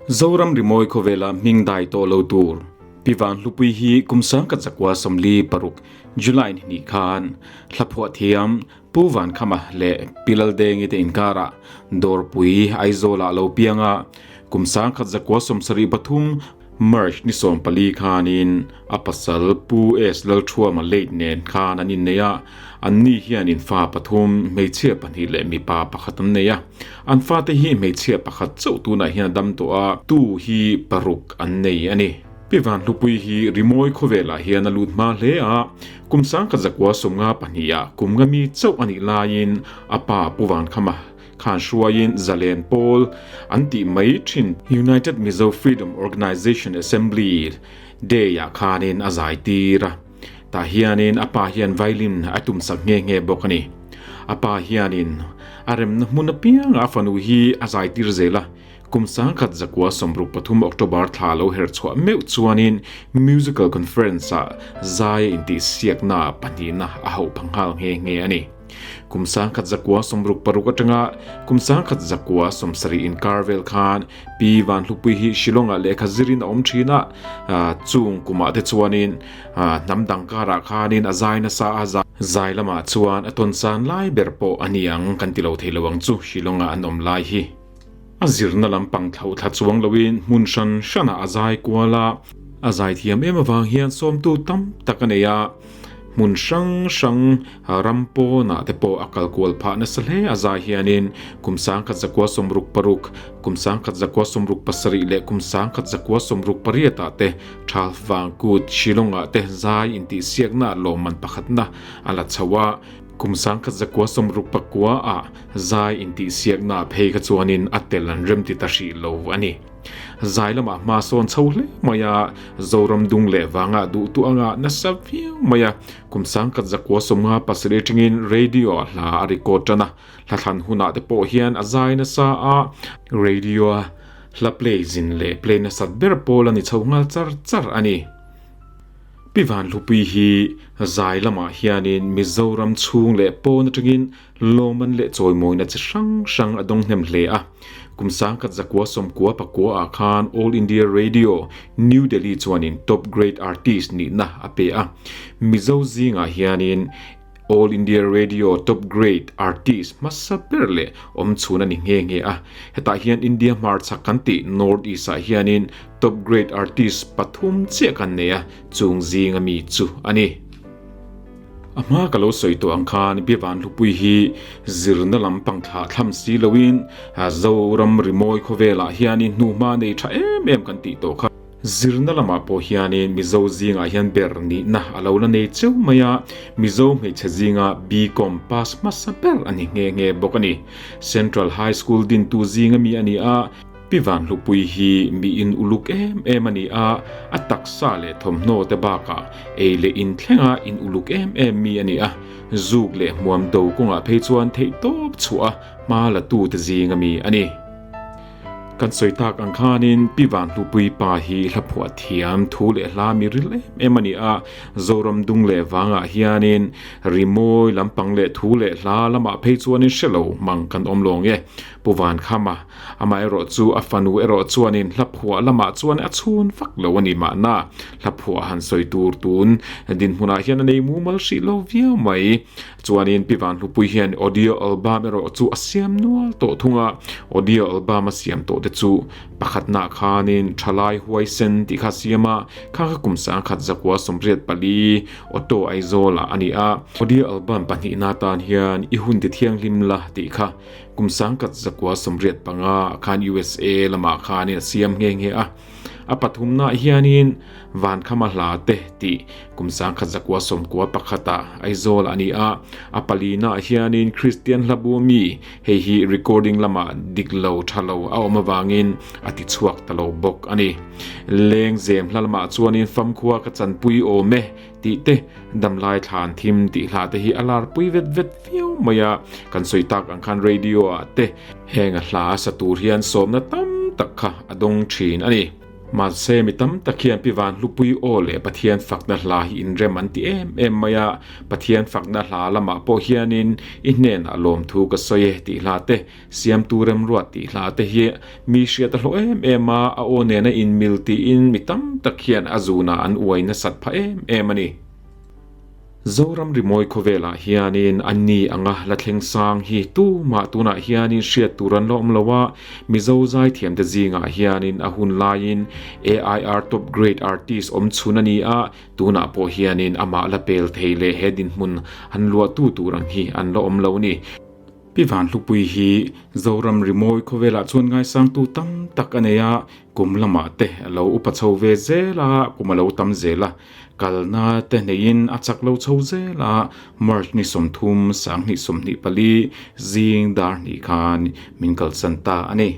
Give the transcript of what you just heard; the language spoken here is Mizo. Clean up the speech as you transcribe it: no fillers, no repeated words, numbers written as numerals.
Zoram rimawi khawvela hming dai tawh lo tur Pi Vanhlupui hi kum 1946 July ni hnih khan Hlaphuah thiam Pu Vankhama leh Pi Laldengi te inkarah Dawrpui Aizawlah lo piang a, kum 1973 March ni 14 khanin a pasal Pu S Lalthuama late nen khan an innei a, anni hianin fa pathum, hmeichhia pahnih leh mipa pakhat an nei a. An fate hi hmeichhia pakhat chauh tunah hian a dam tawh a, tu hi paruk an nei a ni. Pi Vanhlupui hi rimawi khawvelah hian a lut hma hle a, kum 1952 ah kum nga mi chauh a nih laiin a pa Pu Vankhama khan hruaiin Zalen Pawl an tih mai thin United Mizo Freedom Organisation Assembly Day ah khanin a zai tir a, tah hianin a pa hian violin a tumsak nghe nghe bawk a ni. A pa hianin a remna hmun apiangah a fanu hi a zai tir zel a, Kum 1963 October thla lo her chhuah meuh chuanin Musical Conference-ah zai a intihsiakna pahnihna a hauh pha nghal nghe nghe a ni. Kum 1966 atanga kum 1970 inkar vel khan Pi Vanhlupui hi Shillong-ah lehkha zirin a awm thin a, chung kumah te chuanin hnam dang karah khanin a zai nasa a, zai lamah chuan a tawnsan lai ber pawh a ni ang kan ti lo thei lo ang chu Shillong-ah an awm lai hi. A zirna lampang thlauh thla chuang loin hmun hran hranah a zai kual a, a zai thiam em avang hian sawmtu tam tak a nei a, hmun hrang hrang ram pawnah te pawh a kal kual phah nasa hle. A zai hianin kum 1966, kum 1967 leh kum 1968 ah te Thalfang Kut Shillong-ah te zai intihsiakna lawmman pakhatna a la chho a. Kum 1969 ah zai intihsiakna phei kha chuanin a tel an rem ti ta hrih lo a ni. Zai lamah hma sawn chho hle mai a, Zoram dung leh vangah duh tu anga nasa viau mai a. Kum 1957 atangin radio ah hla a record tan a, hla thlan hunah te pawh hian a zai nasa a, radio a hla play zin leh play nasat ber pawl a ni chho nghal char char a ni. Pi Vanhlupui hi zai lamah hianin Mizoram chhung leh pawn atangin lawmman leh chawimawina chi hrang hrang a dawng hnem hle a. Kum 1999 ah khan All India Radio, New Delhi chuanin Top Grade Artist nihna a pe a. Mizo zingah hianin All India Radio Top Grade Artist hmasa ber leh awm chhun a ni nghe nghe a. Hetah hian India hmarchhak kan tih North East ah hianin Top Grade Artist pathum chiah kan nei a, chung zinga mi chu a ni. A hma ka lo sawi tawh ang khan Biavan Hlupui hi zirna lam pang thlah thlam si loin Zoram rimawi khawvelah hianin hnuhma nei tha em em kan tih tawh kha. Zirna lamah pawh hianin Mizo zingah hian ber nihna a lo la nei cheu mai a, Mizo hmeichhe zinga BCom pass hmasa ber a ni nghe nghe bawk a ni. Central High School dintu zinga mi a ni a, Pi Vanhlupui hi mi in uluk em em a ni a, a taksa leh thawmhnaw te bakah ei leh in thlenga in uluk em em mi a ni a, zuk leh hmuam do kawngah phei chuan theihtawp chhuah a hma la tute zinga mi a ni. Kan sawi tak ang khanin Pi Vanhlupui pa hi hla phuah thiam thu leh hla mi ril em em a ni a, Zoram dung leh vangah hianin rimawi lampang leh thu leh hla lamah phei chuanin hre lo mang kan awm lawng e. Pu Vankhama, amaherawh chu a fanu erawh chuanin hla phuah lamah chuan a chhun vak lo a ni mahna, hla phuah han sawi tur tun dinhmunah hian a nei mumal hrih lo viau mai. Chuanin Pi Vanhlupui hian audio album erawh chu a siam nual tawh thung a, audio album a siam tawh te chu pakhatnaah khanin Thalai Huaisen tih kha a siam a, kha kha kum 1984 Auto Aizawlah a ni a, audio album pahnihna atan hian I Hun Ti Thianghlim La tih kha kum 1985 khan USA lamah khanin a siam nghe nghe a. A pathumnaah hianin Vankhama hla te tih kum 1991 ah Aizawl a ni a, a palinaah hianin Kristian hla bu mi hei hi recording lamah dik lo tha lo a awm avangin a ti chhuak ta lo bawk a ni. Lengzem hla lamah chuanin Famkhua ka chanpui awm e tih te, Damlai thlan thim tih hla te hi a larpui vet vet viau mai a, kan sawi tak ang khan radio ah te heng a hla sa tur hian sawmna tam tak kha a dawng thin a ni. Mahse, mi tam tak hian Pi Vanhlupui aw leh Pathian fakna hla hi inrem an ti em em mai a, Pathian fakna hla lamah pawh hianin i hnenah lawmthu ka sawi e tih hla te, Siamtu remruat tih hla te hi mi hriat a hlawh em em a, a aw nena inmil tiin mi tam tak hian a zunah an uai nasat phah em em a ni. Zoram rimawi khawvelah hianin a ni anga la thleng sang hi tumah tunah hianin hriat tur an la awm lo a, Mizo zaithiamte zingah hianin a hun laiin AIR Top Grade Artist awm chhun a ni a, tunah pawh hianin amah la pel thei leh he dinhmun han luahtu tur ang hi an la awm lo a ni. Pi Vanhlupui hi Zoram rimawi khawvelah chuan ngaisangtu tam tak a nei a, kum lamah te a lo upa chho ve zel a, kum a lo tam zel a, kalna te neiin a chak lo chho zel a, March ni 30 2024 zing dar hnih khan min kalsan ta a ni.